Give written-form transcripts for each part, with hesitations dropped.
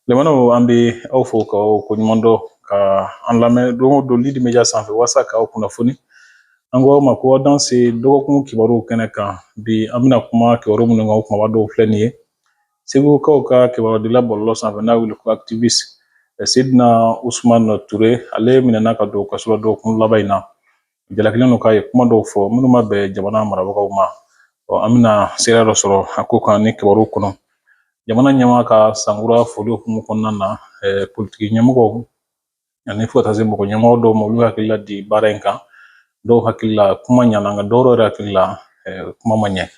Limanaw, an bɛ aw fo k'aw koɲuman dɔn ka an lamɛn don o don Lidi Media sanfɛ walasa k'aw kunnafoni. An ko aw ma ko aw danse dɔgɔkun kibaruw kɛnɛ kan. Bi an bɛna kuma kibaru minnu kan, o kumaba dɔw filɛ nin ye. Segukaw ka kibarudila bɔlɔlɔ sanfɛ n'a wele ko activiste Seydina Usman Ture, ale minɛna ka don kaso la dɔgɔkun laban in na. Jalakilen don k'a ye kuma dɔw fɔ minnu ma bɛn jamana marabagaw ma. An bɛna seereya dɔ sɔrɔ a ko kan ni kibaru kɔnɔ. Jamana ɲɛmaa ka sankura foli hukumu kɔnɔna na, politiki ɲɛmɔgɔw ani fo ka taa se mɔgɔ ɲɛmɔgɔ dɔw ma, olu hakilila di baara in kan. Dɔw hakili la kuma ɲana, nka dɔw yɛrɛ hakili la kuma ma ɲɛ.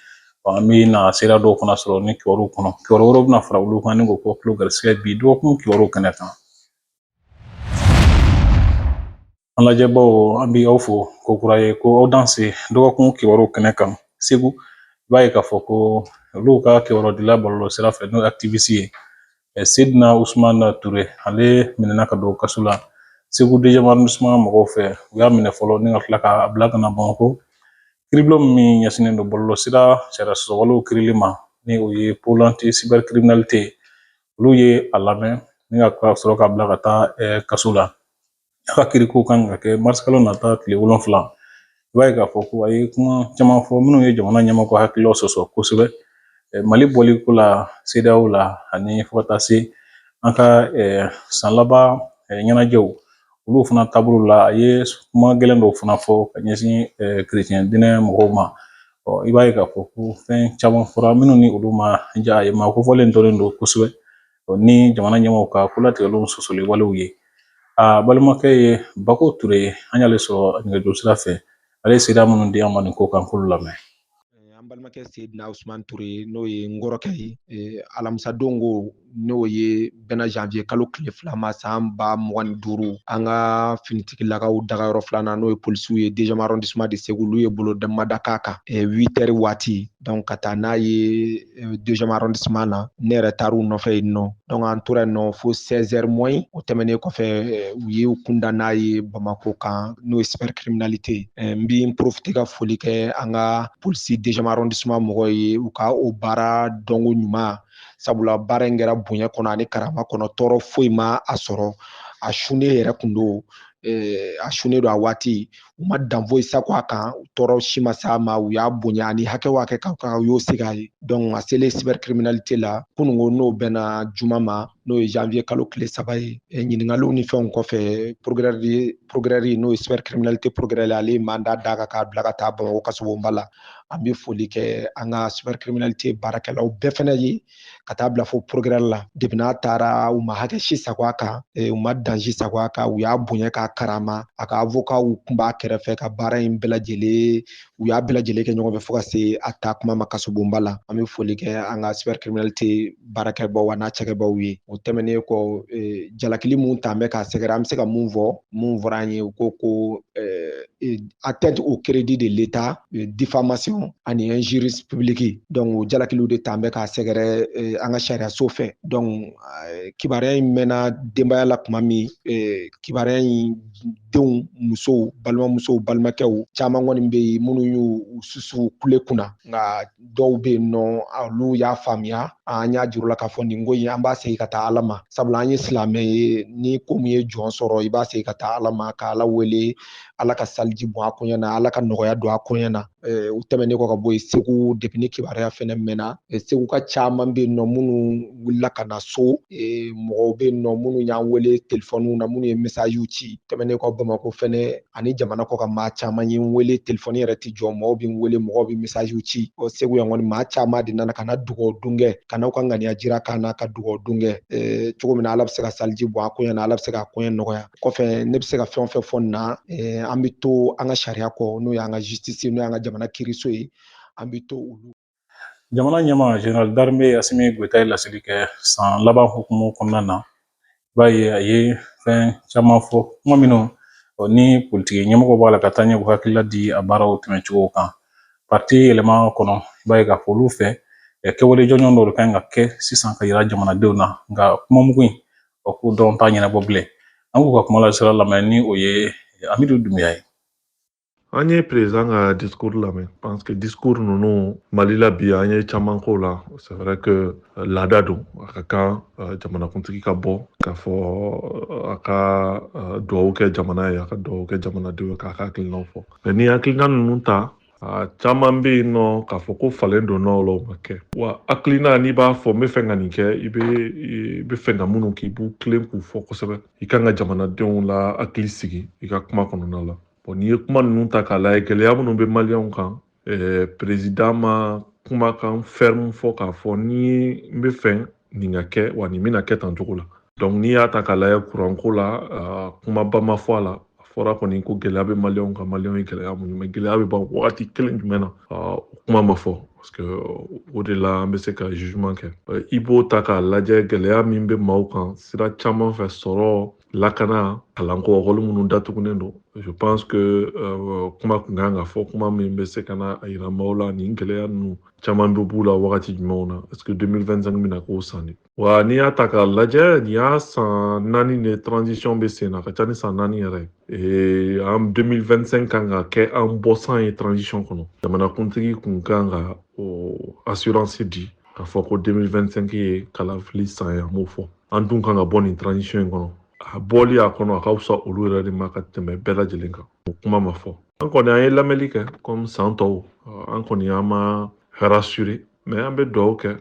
An bɛna seereya dɔw fana sɔrɔ ni kibaru kɔnɔ. Kibaru wɛrɛw bɛna fara olu kan ni k'o kɛ tulo garisigɛ bi dɔgɔkun kibaru kɛnɛ kan. An lajɛbaw, an bɛ aw fo ko kura ye ko aw danse dɔgɔkun kibaru kɛnɛ kan. Segu, i b'a ye k'a fɔ ko olu ka kibarudila bɔlɔlɔ sira fɛ, n'o ye activiste ye, Seydina Usman Ture, ale minɛna ka don kaso la Segu deuxième arrondissement mɔgɔw fɛ. U y'a minɛ fɔlɔ ni ka tila k'a bila ka na Bamakɔ kiiribulon min ɲɛsinnen don bɔlɔlɔ sira sariya sɔsɔwalew kiirili ma, ni o ye pôle anti cybercriminalité, olu ye a lamɛn ni ka sɔrɔ k'a bila ka taa kaso la. A ka kiiriko kan ka kɛ marisikalo nata tile 7. I b'a ye k'a fɔ ko a ye kuma caman fɔ minnu ye jamana ɲɛmɔgɔ hakililaw sɔsɔ kosɛbɛ Mali bɔli ko la CEDEAO la, ani fo ka taa se an ka san laban ɲɛnajɛw olu fana taabolo la. A ye kuma gɛlɛn dɔw fana fɔ ka ɲɛsin kerecɛn diinɛ mɔgɔw ma. I b'a ye k'a fɔ ko fɛn caman fɔra minnu ni olu ma diya a ye. Maa kofɔlen dɔnnen don kosɛbɛ ni jamana ɲɛmɔgɔw ka kolatigɛlenw sɔsɔli walew ye. A balimakɛ ye Bako Ture ye, an y'ale sɔrɔ nɛgɛjuru sira fɛ. Ale ye seereya minnu di an ma nin ko kan, k'olu lamɛn. An balimakɛ Seydina Usman Ture, n'o ye n kɔrɔkɛ ye, alamisadon ko, n'o ye bɛnna janvier kalo tile 2 ma san 2025, an ka finitigilakaw dagayɔrɔ filanan, n'o ye polisiw ye, deuxième arrondissement de Segu, olu ye bolomada k'a kan 8 heures waati, donc ka taa n'a ye deuxième arrondissement na. Ne yɛrɛ taar'u nɔfɛ yen nɔ, donc an tora yen nɔ fo 16 heures moins. O tɛmɛnen kɔfɛ, u ye u kunda n'a ye Bamako kan, n'o ye cybercriminalité. N bi n profiter ka foli kɛ an ka polisi deuxième arrondissement mɔgɔw ye, u ka o baara dɔnko ɲuman, sabula baara in kɛra bonya kɔnɔ ani karama kɔnɔ, tɔɔrɔ foyi ma a sɔrɔ. A sunnen yɛrɛ kun don, a sunnen don a waati, u ma dan foyi sako a kan, tɔɔrɔ si ma s'a ma, u y'a bonya ani hakɛ o hakɛ kan, u y'o segin a ye. Donc a selen cybercriminalité la kununko, n'o bɛnna juma ma, n'o ye janvier kalo tile 3 ye, ɲininkaliw ni fɛnw kɔfɛ, procureur, n'o ye cybercriminalité procureur, ale ye mandat d'a kan k'a bila ka taa Bamakɔ kasobonba la. An bɛ foli kɛ an ka cybercriminalité baarakɛlaw bɛɛ fɛnɛ ye, ka taa bila fo procureur la. Depuis n'a taara, u ma hakɛ si sago a kan, u ma danger sago a kan, u y'a bonya k'a karama. A ka avocat kun b'a kɛrɛfɛ ka baara in bɛɛ lajɛlen, u y'a bɛɛ lajɛlen kɛ ɲɔgɔn fɛ fo ka se a taa kuma ma kasobonba la. An bɛ foli kɛ an ka cybercriminalité baarakɛbaw n'a cakɛbaw ye. O tɛmɛnen kɔ, jalakili mun t'an bɛ k'a sɛgɛrɛ, an bɛ se ka mun fɔ, mun fɔra an ye, u ko ko atteinte au crédit de l'État, diffamation ani injure publique. Donc o jalakiliw de t'an bɛ k'a sɛgɛrɛ an ka sariyaso fɛ. Donc kibaruya in mɛnna denbaya la tuma min, kibaruya in denw, musow, balimamusow, balimakɛw caman kɔni bɛ yen minnu y'u susu kule kunna, nka dɔw bɛ yen nɔ, olu y'a faamuya. An y'a jira u la k'a fɔ nin ko in, an b'a segin ka taa Ala ma, sabula an ye silamɛ ye. Ni ko min ye jɔn sɔrɔ, i b'a segin ka taa Ala ma, ka Ala wele, Ala ka saliji bɔn a koɲɛ na, Ala ka nɔgɔya don a koɲɛ na. O tɛmɛnen kɔ ka bɔ yen, Segu, depuis ni kibaruya fɛnɛ mɛnna, Segu ka caman bɛ yen nɔ minnu wulila ka na so, mɔgɔw bɛ yen nɔ minnu y'an wele telefɔniw na, minnu ye mesaziw ci. Tɛmɛnen kɔ, Bamakɔ fɛnɛ ani jamana kɔ ka maa caman ye n wele, telefɔni yɛrɛ tɛ jɔ, mɔgɔw bɛ n wele, mɔgɔw bɛ mesaziw ci. Segu yan kɔni, maa caman de nana ka na dugawu don kɛ, ka n'aw ka ŋaniya jira k'an na ka dugawu don kɛ cogo min na Ala bɛ se ka saliji bɔn a koɲɛ na, Ala bɛ se ka koɲɛ nɔgɔya. Kɔfɛ, ne bɛ se ka fɛn o fɛn fɔ nin na, an bɛ to an ka sariya kɔ, n'o y'an ka justice, n'o y'an ka jamana kiiriso ye, an bɛ to olu. Jamana ɲɛmaa général d'armée Asimi Goyita ye laseli kɛ san laban hukumu kɔnɔna na. I b'a ye a ye fɛn caman fɔ, kuma minnu ni politiki ɲɛmɔgɔw b'a la ka taa ɲɛ, k'u hakilila di a baaraw tɛmɛcogo kan parti yɛlɛma kɔnɔ. I b'a ye k'a fɔ olu fɛ, kɛwale jɔnjɔn dɔw de kan ka kɛ sisan ka yira jamanadenw na, nka kuma mugu in, o ko dɔrɔn t'a ɲɛnabɔ bilen. An k'u ka kuma lasira lamɛn, ni o ye Amidu Dunbiya ye. An ye président ka discours lamɛn, parce que discours ninnu Mali la bi, an ye caman k'o la. C'est vrai que laada don, a ka kan jamanakuntigi ka bɔ k'a fɔ a ka duwawu kɛ jamana ye, a ka duwawu kɛ jamanadenw ye, k'a ka hakilinaw fɔ. Mais ni hakilina ninnu ta, a caman bɛ yen nɔ k'a fɔ ko falen donna o la, o ma kɛ. Wa hakilina, n'i b'a fɔ n bɛ fɛ ka nin kɛ, i bɛ fɛ ka minnu kɛ, i b'u tilen k'u fɔ kosɛbɛ. I kan ka jamanadenw la hakili sigi i ka kuma kɔnɔna la. Bon, n'i ye kuma ninnu ta k'a lajɛ, gɛlɛya minnu bɛ maliyɛnw kan, président ma kumakan ferme fɔ k'a fɔ ni n bɛ fɛ nin ka kɛ, wa nin bɛna kɛ tan cogo la. Donc n'i y'a ta k'a lajɛ, kuranko la, kumaba ma fɔ a la. A fɔra kɔni ko gɛlɛya bɛ maliyɛnw kan, maliyɛnw ye gɛlɛya mun ye, mais gɛlɛya bɛ ban wagati kelen jumɛn na, o kuma ma fɔ, parce que o de la an bɛ se ka jugement kɛ. I b'o ta k'a lajɛ, gɛlɛya min bɛ maaw kan sira caman fɛ, sɔrɔ, lakana, kalanko, ekɔli minnu datugunen don, je pense que kuma kun kan ka fɔ, kuma min bɛ se ka na a yira maaw la nin gɛlɛya ninnu caman bɛ b'u la wagati jumɛnw na. Est ce que 2025 bɛna k'o san de wa? N'i y'a ta k'a lajɛ, nin y'a san 4 de transition bɛ sen na, a ka ca ni san 4 yɛrɛ ye. An 2025 kan ka kɛ an bɔ san ye transition kɔnɔ. Jamanakuntigi kun kan ka o assurance di k'a fɔ ko 2025 ye kalafili san ye, an m'o fɔ. An dun kan ka bɔ nin transition in kɔnɔ. A bɔli a kɔnɔ, a ka fisa olu yɛrɛ de ma ka tɛmɛ bɛɛ lajɛlen kan. O kuma ma fɔ. An kɔni, an ye lamɛnli kɛ comme san tɔw, an kɔni an ma rassuré, mais an bɛ dugawu kɛ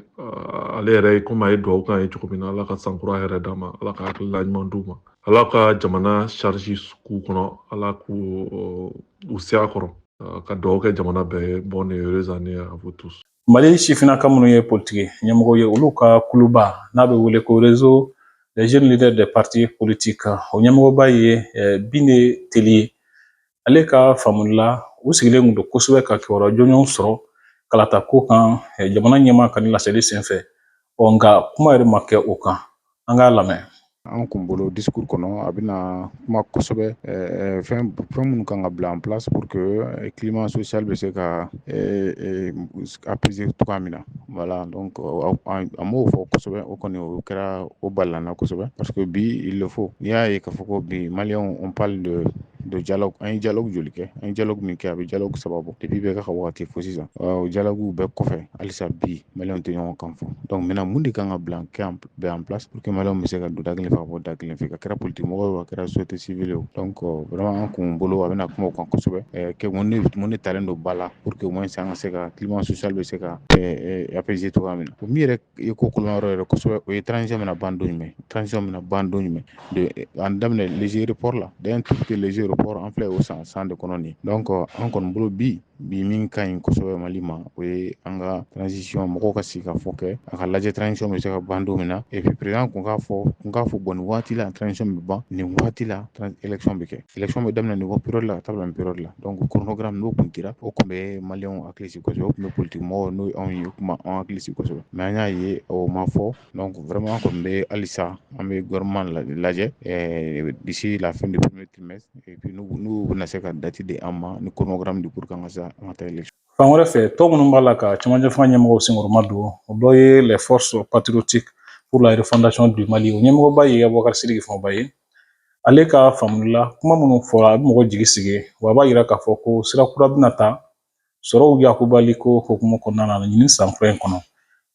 ale yɛrɛ ye, komi a ye dugawu k'an ye cogo min na. Ala ka sankura hɛrɛ d'a ma, Ala ka hakilila ɲuman d'u ma, Ala ka jamana charge k'u kɔnɔ, Ala k'u u se a kɔrɔ, ka dugawu kɛ jamana bɛɛ ye. Bonne et heureuse année à vous tous. Mali sifinnaka minnu ye politiki ɲɛmɔgɔ ye, olu ka kuluba n'a bɛ wele ko Réseau des jeunes leaders des partis politiques, o ɲɛmɔgɔba ye Bine Teli ye. Ale ka faamuli la, u sigilen kun don kosɛbɛ ka kibaruya jɔnjɔn sɔrɔ kalata ko kan jamana ɲɛmaa ka ni laseli senfɛ. Ɔ nka kuma yɛrɛ ma kɛ o kan. An k'a lamɛn. An kun bolo, discours kɔnɔ, a bɛna kuma kosɛbɛ fɛn fɛn minnu kan ka bila en place pour que climat social bɛ se ka apaiser cogoya min na. Voilà, donc a m'o fɔ kosɛbɛ. O kɔni, o kɛra, o balila kosɛbɛ, parce que bi, il le faut. N'i y'a ye k'a fɔ ko bi maliyɛnw, on parle de dialogue, an ye dialogue joli kɛ? An ye dialogue min kɛ, a bɛ dialogue 3 bɔ depuis bɛɛ ka wagati fo sisan. O dialogue bɛɛ kɔfɛ, halisa bi maliyɛnw tɛ ɲɔgɔn kan fɔ. Donc maintenant, mun de kan ka bila kɛ en place pour que maliyɛnw bɛ se ka don da kelen fɛ ka bɔ da kelen fɛ, ka kɛra politique mɔgɔw ye, a kɛra société civile ye? Donc vraiment, an kun bolo, a bɛna kuma o kan kosɛbɛ, kɛ mun de talen don ba la pour que au moins an ka se ka climat social bɛ se ka apaiser cogoya min na. O min yɛrɛ ye ko kolon yɔrɔ yɛrɛ kosɛbɛ, o ye transition bɛna ban don jumɛn, transition bɛna ban don jumɛn de. An daminɛ léger report la, d'un tout petit léger report, an filɛ o san de kɔnɔ nin. Donc an kɔni bolo, bi min ka ɲi kosɛbɛ Mali ma, o ye an ka transition, mɔgɔw ka sigi ka fɔ kɛ, a ka lajɛ transition bɛ se ka ban don min na. Et puis président kun k'a fɔ bon, nin waati la transition bɛ ban, nin waati la élection bɛ kɛ, élection bɛ daminɛ nin période la ka taa bila nin période la. Donc chronogramme n'o kun dira, o kun bɛ maliyɛnw hakili sigi kosɛbɛ, o kun bɛ politique mɔgɔw, n'o ye anw ye, o kun b'anw hakili sigi kosɛbɛ. Mais an y'a ye o ma fɔ. Donc vraiment, an kɔni bɛ halisa an bɛ gouvernement lajɛ d'ici la fin du premier trimestre, et puis n'u bɛna se ka date di an ma ni chronogramme di pour que an ka se an ka taa élection. Fan wɛrɛ fɛ, tɔn minnu b'a la ka cɛmancɛ fanga ɲɛmɔgɔw senkɔrɔma don, o dɔ ye les Forces patriotiques pour la refondation du Mali, o ɲɛmɔgɔba ye Abubakar Sidiki Fɔnba ye. Ale ka faamuli la, kuma minnu fɔra, a bɛ mɔgɔ jigi sigi, wa a b'a yira k'a fɔ ko sira kura bɛna ta sɔrɔw yakubali ko hukumu kɔnɔna na nin san kura in kɔnɔ.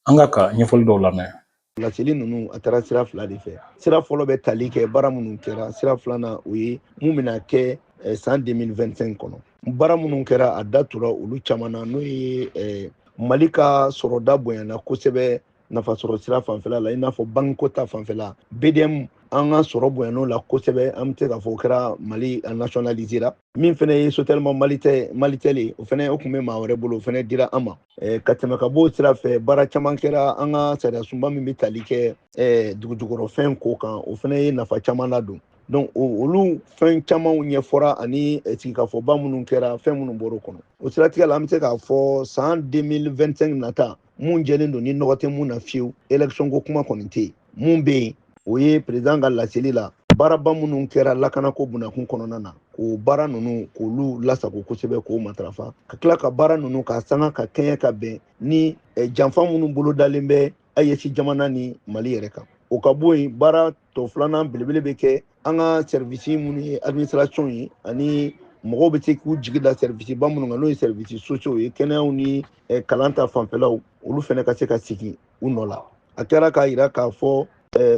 An ka ɲɛfɔli dɔw lamɛn. Laseli ninnu, a taara sira fila de fɛ. Sira fɔlɔ bɛ tali kɛ baara minnu kɛra, sira filanan, o ye mun bɛna kɛ san 2025 kɔnɔ. Baara minnu kɛra, a da tora olu caman na, n'o ye Mali ka sɔrɔda bonyana kosɛbɛ nafasɔrɔ sira fanfɛla la, i n'a fɔ banko ta fanfɛla, BDM, an ka sɔrɔ bonyan'o la kosɛbɛ. An bɛ se k'a fɔ o kɛra Mali a nationalisera. Min fɛnɛ ye Sotelma, Malitel ye, o fɛnɛ, o tun bɛ maa wɛrɛ bolo, o fɛnɛ dira an ma. Ka tɛmɛ ka b'o sira fɛ, baara caman kɛra an ka sariya sunba min bɛ tali kɛ dugujukɔrɔfɛn ko kan, o fɛnɛ ye nafa caman ladon. Donc olu fɛn camanw ɲɛfɔra, ani sigikafɔba minnu kɛra, fɛn minnu bɔr'o kɔnɔ. O siratigɛ la, an bɛ se k'a fɔ san 2025 nata, mun jɛlen don ni nɔgɔ tɛ mun na fiyewu, élection ko kuma kɔni tɛ yen. Mun bɛ yen, o ye président ka laseli la, baaraba minnu kɛra lakanako bunakun kɔnɔna na, k'o baara ninnu k'olu lasago kosɛbɛ, k'o matarafa, ka tila ka baara ninnu k'a sanga ka kɛɲɛ ka bɛn ni janfa minnu bolo dalen bɛ AES jamana ni Mali yɛrɛ kan. O ka bɔ yen, baara tɔ filanan belebele bɛ kɛ an ka service minnu ye administration ye ani Mɔgɔw bɛ se k'u jigi da service ba minnu kan, n'o ye services sociaux ye, kɛnɛyaw ni kalan ta fanfɛlaw, olu fana ka se ka sigi u nɔ la. A kɛra k'a yira k'a fɔ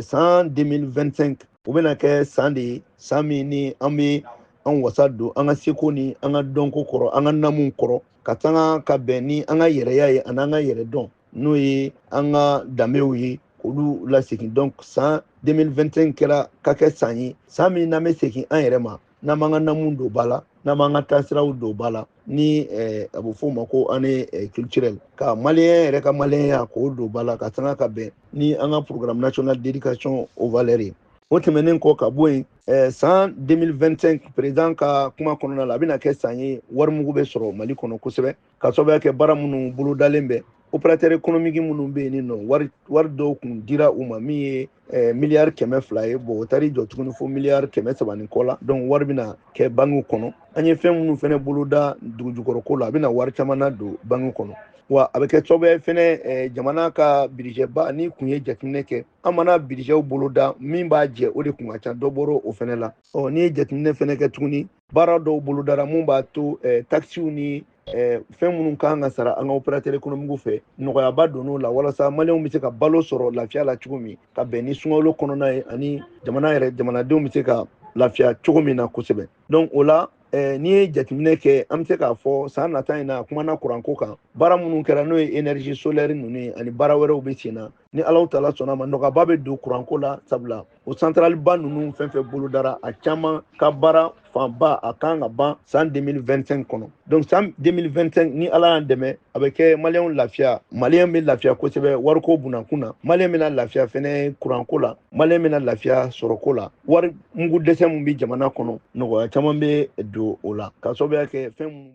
san 2025, o bɛna kɛ san de ye, san min ni an bɛ an wasa don an ka seko ni an ka dɔnko kɔrɔ, an ka namuw kɔrɔ, ka sanga ka bɛn ni an ka yɛrɛya ye ani an ka yɛrɛdɔn, n'o ye an ka danbew ye, k'olu lasegin. Donc san 2025 kɛra ka kɛ san ye, san min n'an bɛ segin an yɛrɛ ma, n'an b'an ka namu don ba la, n'an b'an ka taasiraw don ba la, ni a bɛ f'o ma ko année culturelle, ka maliyɛn yɛrɛ ka maliyɛnya k'o don ba la, ka sanga ka bɛn ni an ka programme national d'éducation aux valeurs ye. O tɛmɛnen kɔ ka bɔ yen, san 2025, président ka kuma kɔnɔna la, a bɛna kɛ san ye warimugu bɛ sɔrɔ Mali kɔnɔ kosɛbɛ, ka sababuya kɛ baara minnu bolodalen bɛ, opérateur économique minnu bɛ yen nɔ, wari dɔw kun dira u ma min ye miliyari 200 ye. Bon, o taar'i jɔ tuguni fo miliyari 300 ni kɔ la. Donc wari bɛna kɛ banque kɔnɔ. An ye fɛn minnu fɛnɛ boloda dugujukɔrɔko la, a bɛna wari caman na don banque kɔnɔ. Wa a bɛ kɛ sababu ye fɛnɛ, jamana ka budget ba, ni kun ye jateminɛ kɛ, an mana budgetw boloda, min b'a jɛ, o de kun ka ca, dɔ bɔra o fɛnɛ la. Ɔ n'i ye jateminɛ fɛnɛ kɛ tuguni, baara dɔw bolodara mun b'a to taxes ni fɛn minnu kan ka sara an ka opérateur économique fɛ, nɔgɔyaba donn'o la, walasa maliyɛnw bɛ se ka balo sɔrɔ lafiya la cogo min, ka bɛn ni sunkalo kɔnɔna ye, ani jamana yɛrɛ jamanadenw bɛ se ka lafiya cogo min na kosɛbɛ. Donc o la, n'i ye jateminɛ kɛ, an bɛ se k'a fɔ san nata in na, a kumana kuranko kan, baara minnu kɛra, n'o ye énergie solaire ninnu ye, ani baara wɛrɛw bɛ sen na, ni Alahu taala sɔnna ma, nɔgɔyaba bɛ don kuranko la, sabula o centrale ba ninnu fɛn fɛn bolodara, a caman ka baara fanba a kan ka ban san 2025 kɔnɔ. Donc san 2025, ni Ala y'an dɛmɛ, a bɛ kɛ maliyɛnw lafiya, maliyɛn bɛ lafiya kosɛbɛ wariko bunakun na, maliyɛn bɛna lafiya fɛnɛ kuranko la, maliyɛn bɛna lafiya sɔrɔko la, wari mugu dɛsɛ min bɛ jamana kɔnɔ, nɔgɔya caman bɛ don o la, ka sababuya kɛ fɛn minnu.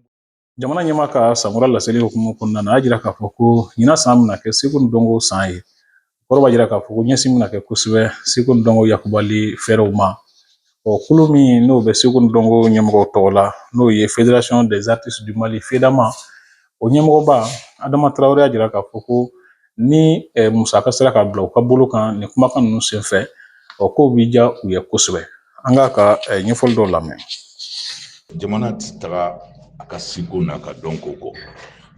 Jamana ɲɛmaa ka sankura laseli hukumu kɔnɔna na, a y'a jira k'a fɔ ko ɲinan san bɛna kɛ seko ni dɔnko san ye. Kɔrɔ b'a jira k'a fɔ ko ɲɛsin bɛna kɛ kosɛbɛ seko ni dɔnko yakubali fɛɛrɛw ma. Ɔ kulu min n'o bɛ seko ni dɔnko ɲɛmɔgɔw tɔgɔ la, n'o ye Fédération des artistes du Mali, FEDAMA, o ɲɛmɔgɔba Adama Tarawele y'a jira k'a fɔ ko ni musaka sera ka bila u ka bolo kan nin kumakan ninnu senfɛ, ɔ kow b'i diya u ye kosɛbɛ. An k'a ka ɲɛfɔli dɔw lamɛn. Jamana ti taga a ka seko n'a ka dɔnko kɔ,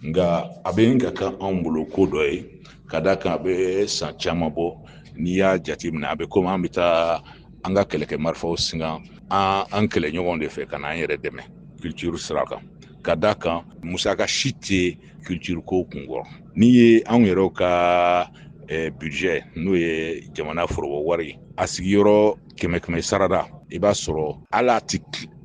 nka a bɛ ka kɛ anw bolo ko dɔ ye, ka d'a kan a bɛ san caman bɔ. N'i y'a jateminɛ, a bɛ komi an bɛ taa an ka kɛlɛkɛ marifaw singa an kɛlɛɲɔgɔnw de fɛ ka n'an yɛrɛ dɛmɛ culture sira kan, ka d'a kan musaka si tɛ culture ko kunkɔrɔ. N'i ye anw yɛrɛw ka budget, n'o ye jamana foroba wari, a sigiyɔrɔ kɛmɛ kɛmɛ sarada, i b'a sɔrɔ ala ti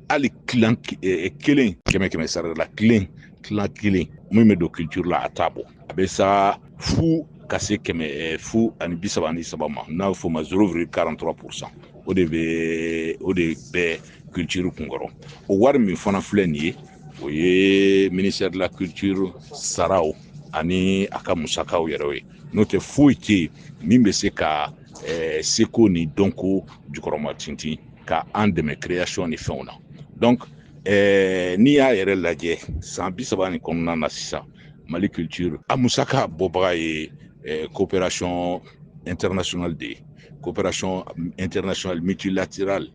hali kilan kelen, kɛmɛ kɛmɛ sarada la kelen, kilan kelen min bɛ don culture la, a t'a bɔ. A bɛ sa fu ka se 033 ma, n'a bɛ f'o ma 0,43 %. O de bɛ culture kunkɔrɔ. O wari min fana filɛ nin ye, o ye ministère de la culture saraw ani a ka musakaw yɛrɛ ye. N'o tɛ, foyi tɛ yen min bɛ se ka seko ni dɔnko jukɔrɔma tintin ka an dɛmɛ création ni fɛnw na. Donc n'i y'a yɛrɛ lajɛ, san 30 nin kɔnɔna na sisan, Mali culture a musaka bɔbaga ye coopération internationale de ye, coopération internationale multilatérale,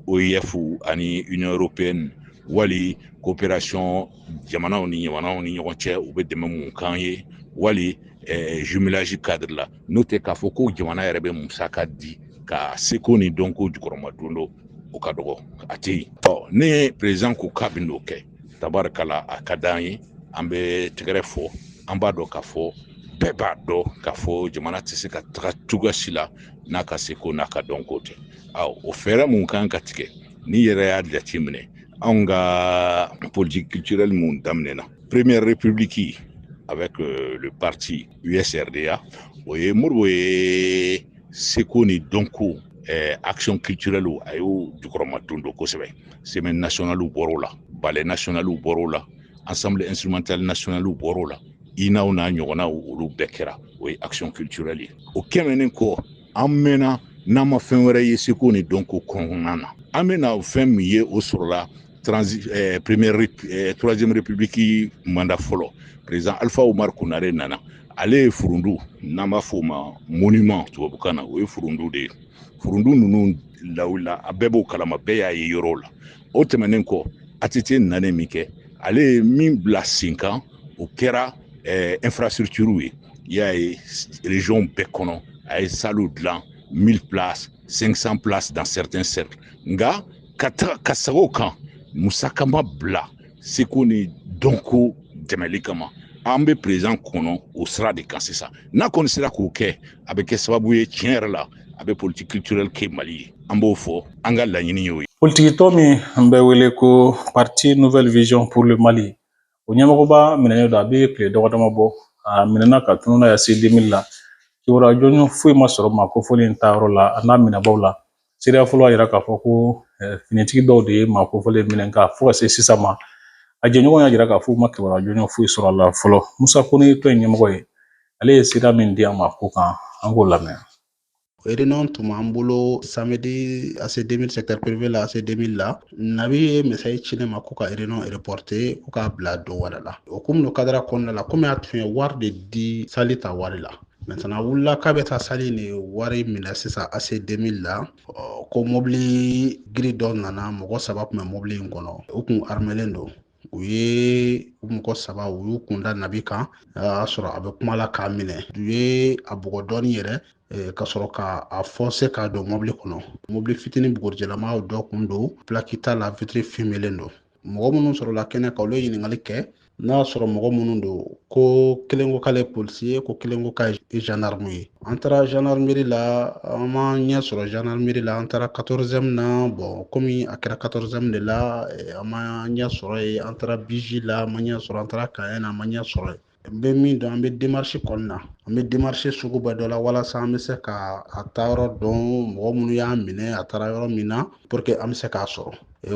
OIF ani Union européenne, wali coopération jamanaw ni jamanaw ni ɲɔgɔn cɛ, u bɛ dɛmɛ mun k'an ye, wali jumelage cadre la. N'o tɛ, k'a fɔ ko jamana yɛrɛ bɛ musaka di ka seko ni dɔnko jukɔrɔma don dɔ, o ka dɔgɔ, a tɛ yen. Ɔ ne président ko k'a bɛ n'o kɛ, tabarikala, a ka d'an ye, an bɛ tɛgɛrɛ fɔ. An b'a dɔn k'a fɔ, bɛɛ b'a dɔn k'a fɔ jamana tɛ se ka taga cogoya si la n'a ka seko n'a ka dɔnko tɛ. Awɔ, o fɛɛrɛ mun kan ka tigɛ, n'i yɛrɛ y'a jateminɛ, anw ka politique culturelle mun daminɛna première république avec le parti USRDA, o ye Modibo ye seko ni dɔnko action culturelle, a y'o jukɔrɔma don don kosɛbɛ. Semaine nationale bɔr'o la, ballet national bɔr'o la, ensemble instrumental national bɔr'o la, INAw n'a ɲɔgɔnnaw, olu bɛɛ kɛra, o ye action culturelle ye. O kɛmɛnen kɔ, an mɛnna n'an ma fɛn wɛrɛ ye seko ni dɔnko kɔnɔna na, an bɛna fɛn min ye, o sɔrɔla première troisième république mandat fɔlɔ, président Alpha Oumar Konaré nana, ale ye furundu, n'an b'a fɔ o ma monument tubabukan na, o ye furundu de ye. Furundu ninnu lawulila, a bɛɛ b'o kalama, bɛɛ y'a ye yɔrɔw la. O tɛmɛnen kɔ, ATT nanen min kɛ, ale ye min bila sen kan, o kɛra infrastructure ye. I y'a ye, région bɛɛ kɔnɔ, a ye sallew dilan, 1000 places, 500 places dans certains cercles. Nka ka taga ka segin o kan, musaka ma bila seko ni dɔnko dɛmɛli kama. An bɛ président kɔnɔ o sira de kan sisan. N'a kɔni sera k'o kɛ, a bɛ kɛ sababu ye tiɲɛ yɛrɛ la, a bɛ politique culturelle kɛ Mali ye. An b'o fɔ, an ka laɲini y'o ye. Politikitɔn min bɛ wele ko Parti Nouvelle Vision pour le Mali, o ɲɛmɔgɔba minɛnen don. A bɛ tile dama dama bɔ a minɛna ka tunun n'a ye AC 2000 la. Kibaruya jɔnjɔn foyi ma sɔrɔ maa kofɔlen ta yɔrɔ la a n'a minɛbaw la. Seereya fɔlɔ y'a jira k'a fɔ ko finitigi dɔw de ye maa kofɔlen minɛ, nka fo ka se sisan ma, a jɛɲɔgɔn y'a jira k'a fɔ u ma kibaruya jɔnjɔn foyi sɔrɔ a la fɔlɔ. Musa Kone ye tɔn in ɲɛmɔgɔ ye, ale ye sira min di an ma ko kan, an k'o lamɛn. Réunion tun b'an bolo samedi AC 2000 secteur privé la. AC 2000 la, Nabi ye message ci ne ma ko ka réunion reporter, ko k'a bila don wɛrɛ la. O komi no cadre kɔnɔna la, komi a tun ye wari de di salle ta wari la, maintenant a wulila k'a bɛ taa salle ni wari minɛ sisan AC 2000 la, ko mobili gris dɔ nana, mɔgɔ saba tun bɛ mobili in kɔnɔ, u kun armelen don. U ye u mɔgɔ saba, u y'u kun da Nabi kan, a y'a sɔrɔ a bɛ kuma la k'a minɛ. U ye a bugɔ dɔɔni yɛrɛ ka sɔrɔ ka a forcer k'a don mobili kɔnɔ. Mobili fitinin bugurijɛlamaw dɔ kun don, plaque t'a la, vitre fumelen don. Mɔgɔ minnu sɔrɔla kɛnɛ kan, olu ye ɲininkali kɛ n'a y'a sɔrɔ mɔgɔ minnu don, ko kelen ko k'ale ye policier ye, ko kelen ko k'a ye gendarme ye. An taara gendarmerie la, an ma ɲɛ sɔrɔ gendarmerie la. An taara 14e na, bon, komi a kɛra 14e de la, an ma ɲɛ sɔrɔ yen. An taara BJ la, an ma ɲɛ sɔrɔ. An taara Kaye na, an ma ɲɛ sɔrɔ yen. N bɛ min dɔn, an bɛ démarche kɔni na, an bɛ démarche sugu bɛɛ dɔ la walasa an bɛ se ka a taayɔrɔ dɔn, mɔgɔ minnu y'a minɛ, a taara yɔrɔ min na, pour que an bɛ se k'a sɔrɔ.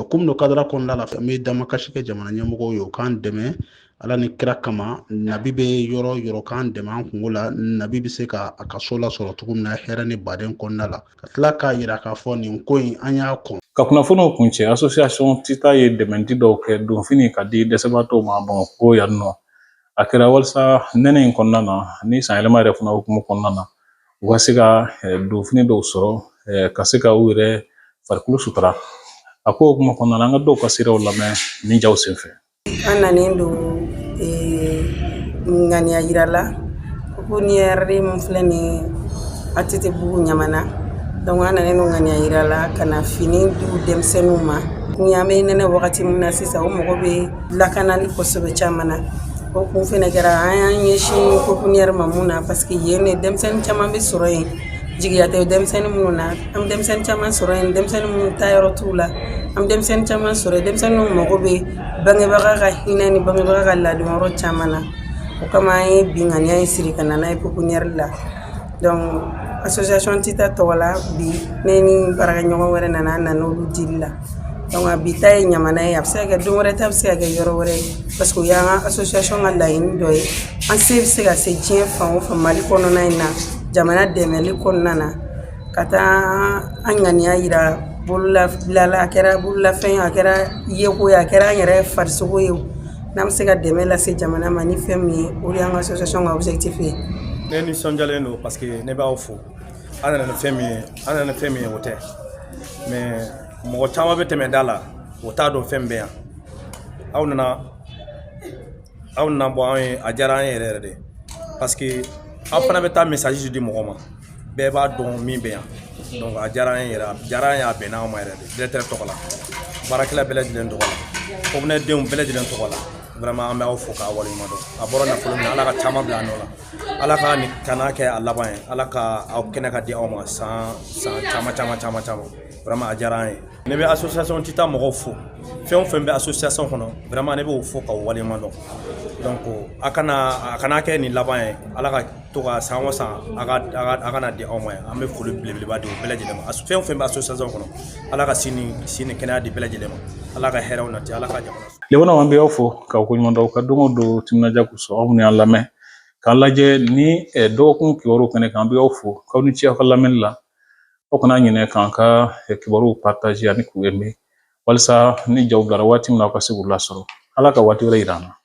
Komi no cadre kɔnɔna la, an bɛ damakasi kɛ jamana ɲɛmɔgɔw ye, u k'an dɛmɛ Ala ni kira kama. Nabi bɛ yɔrɔ yɔrɔ, k'an dɛmɛ an kungo la. Nabi bɛ se ka a ka so lasɔrɔ cogo min na hɛrɛ ni baden kɔnɔna la, ka tila k'a yira k'a fɔ nin ko in, an y'a kɔn. Ka kunnafoniw kuncɛ, association Tita ye dɛmɛdi dɔw kɛ, donfini ka di dɛsɛbaatɔw ma Bamakɔ yan nɔ. A kɛra walasa nɛnɛ in kɔnɔna na ni san yɛlɛma yɛrɛ fana hukumu kɔnɔna na, u ka se ka donfini dɔw sɔrɔ ka se ka u yɛrɛ farikolo sutura. A ko hukumu kɔnɔna na, an ka dɔw ka seerew lamɛn nin jaw senfɛ. An nanen don ŋaniya yira la pouponnière min filɛ nin ye ATT bugu Ɲamana. Donc an nanen don ŋaniya yira la ka na fini di denmisɛnninw ma. Ni an bɛ nɛnɛ wagati min na sisan, o mago bɛ lakanali kosɛbɛ caman na. O kun fɛnɛ kɛra an y'an ɲɛsin pouponnière ma. Mun na? Parce que yen de denmisɛnnin caman bɛ sɔrɔ yen, jigiya tɛ denmisɛnnin minnu na. An bɛ denmisɛnnin caman sɔrɔ yen, denmisɛnnin minnu taa yɔrɔ t'u la. An bɛ denmisɛnnin caman sɔrɔ yen, denmisɛnninw mago bɛ bangebaga ka hinɛ ni bangebaga ka ladon yɔrɔ caman na. O kama an ye bi ŋaniya in siri ka na n'a ye pouponnière la. Donc association Tita tɔgɔ la, bi ne ni baarakɛɲɔgɔn wɛrɛ nana, an nana olu dili la. Donc a bi ta ye Ɲamana ye, a bɛ se ka kɛ don wɛrɛ ta bɛ se ka kɛ yɔrɔ wɛrɛ ye, parce que o y'an ka association ka laɲini dɔ ye. An se bɛ se ka se diɲɛ fan o fan, Mali kɔnɔna in na, jamana dɛmɛli kɔnɔna na, ka taa an ŋaniya yira bololabila la. A kɛra bololafɛn ye, a kɛra yeko ye, a kɛra an yɛrɛ farisogo ye, n'an bɛ se ka dɛmɛ lase jamana ma ni fɛn min ye, o de y'an ka association ka objectif ye. Ne nisɔndiyalen don parce que ne b'aw fo. An nana ni fɛn min ye, an nana ni fɛn min ye, o tɛ, mais mɔgɔ caman bɛ tɛmɛ da la, o t'a dɔn fɛn bɛ yan. Aw nana bɔ anw ye, a diyara an ye yɛrɛ yɛrɛ de, parce que aw fana bɛ taa message di mɔgɔ ma, bɛɛ b'a dɔn min bɛ yan. Donc a diyara an ye yɛrɛ, a diyara an ye, a bɛnna anw ma yɛrɛ de. Directeur tɔgɔ la, baarakɛla bɛɛ lajɛlen tɔgɔ la, denw bɛɛ lajɛlen tɔgɔ la, vraiment an bɛ aw fo k'aw waleɲuman dɔn. A bɔra nafolo min na, Ala ka caman bila a nɔ la. Ala ka nin kana kɛ a laban ye. Ala ka aw kɛnɛ ka di aw ma san san caman caman caman caman. Vraiment a diyara an ye. Ne bɛ association Tita mɔgɔw fo, fɛn o fɛn bɛ association kɔnɔ, vraiment ne b'o fo k'aw waleɲuman dɔn. Donc a kana kɛ nin laban ye. Ala ka to ka san o san a ka na di aw ma yan. An bɛ foli belebeleba di o bɛɛ lajɛlen ma, fɛn o fɛn bɛ association kɔnɔ. Ala ka si ni kɛnɛya di bɛɛ lajɛlen ma. Ala ka hɛrɛw nati, Ala ka jamana. Limanaw, an bɛ aw fo k'aw koɲuman dɔn ka don o don timinadiya kosɔn aw minnu y'an lamɛn k'an lajɛ ni dɔgɔkun kibaru kɛnɛ kan. An bɛ aw fo k'aw ni ce aw ka lamɛnni la. Aw kana ɲinɛ k'an ka kibaruw partager ani k'u aimer, walasa ni jaw bilara waati min na, aw ka se k'u lasɔrɔ. Ala ka waati wɛrɛ yira an na.